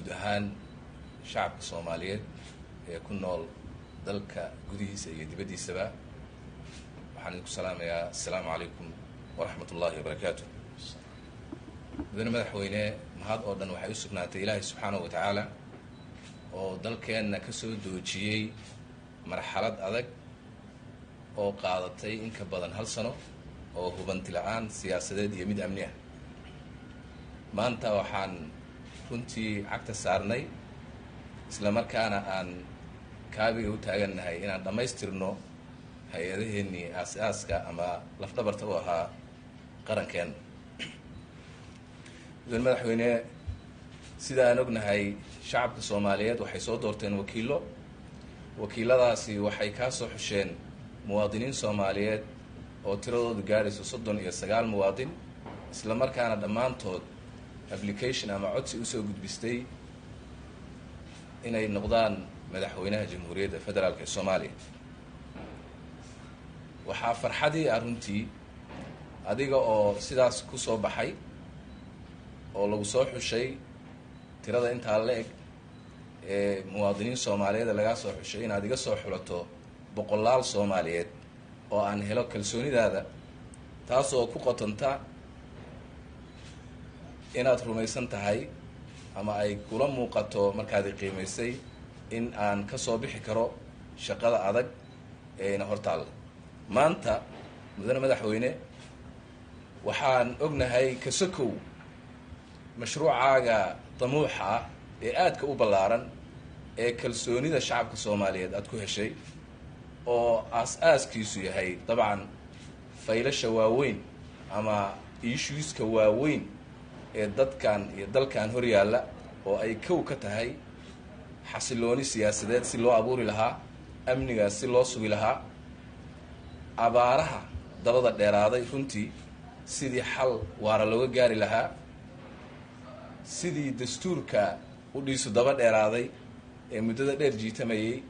Guud ahaan shacabka Soomaaliyeed ee ku nool dalka gudihiisa iyo dibaddiisaba, waxaan idinku salaamayaa assalaamu calaykum waraxmat ullaahi wabarakaatu. Mudane madaxweyne, mahad oo dhan waxay u sugnaatay Ilaahay subxaanahu wa tacaala oo dalkeenna ka soo doojiyey marxalad adag oo qaadatay in ka badan hal sano oo hubanti la-aan siyaasadeed iyo mid amni ah. Maanta waxaan runtii cagta saarnay, isla markaana aan kaabiga u taagannahay inaan dhammaystirno hay-adaheennii aas-aaska ama lafdhabarta u ahaa qarankeenna. Mudane madaxweyne, sida aan ognahay, shacabka Soomaaliyeed waxay soo doorteen wakiillo. Wakiiladaasi waxay kaa soo xusheen muwaadiniin Soomaaliyeed oo tiradoodu gaarayso 39 muwaadin, isla markaana dhammaantood application ama codsi usoo gudbistay inay noqdaan madaxweynaha Jamhuuriyadda Federaalk ee Soomaaliya. Waxaa farxadii ah runtii adiga oo sidaas ku soo baxay oo lagu soo xushay tirada intaa la eg ee muwaadiniin Soomaaliyeed lagaa soo xushay, inaad iga soo xulato boqolaal Soomaaliyeed oo aan helo kalsoonidaada, taasoo ku qotonta inaad rumaysan tahay ama ay kula muuqato markaad i qiimaysay in aan ka soo bixi karo shaqada adag ee ina hortaalla. Maanta, mudane madaxweyne, waxaan ognahay kasokow mashruucaaga damuuxa ah ee aadka u ballaaran ee kalsoonida shacabka Soomaaliyeed aada ku heshay, oo aas-aaskiisu yahay dabcan faylasha waaweyn ama issueska waaweyn ee dadkan iyo dalkan hor yaalla, oo ay kow ka tahay xasilooni siyaasadeed si loo abuuri lahaa, amnigaas si loo sugi lahaa, abaaraha dabada dheeraaday runtii sidii xal waara looga gaari lahaa, sidii dastuurka u dhiisu daba dheeraaday ee muddada dheer jiitamayey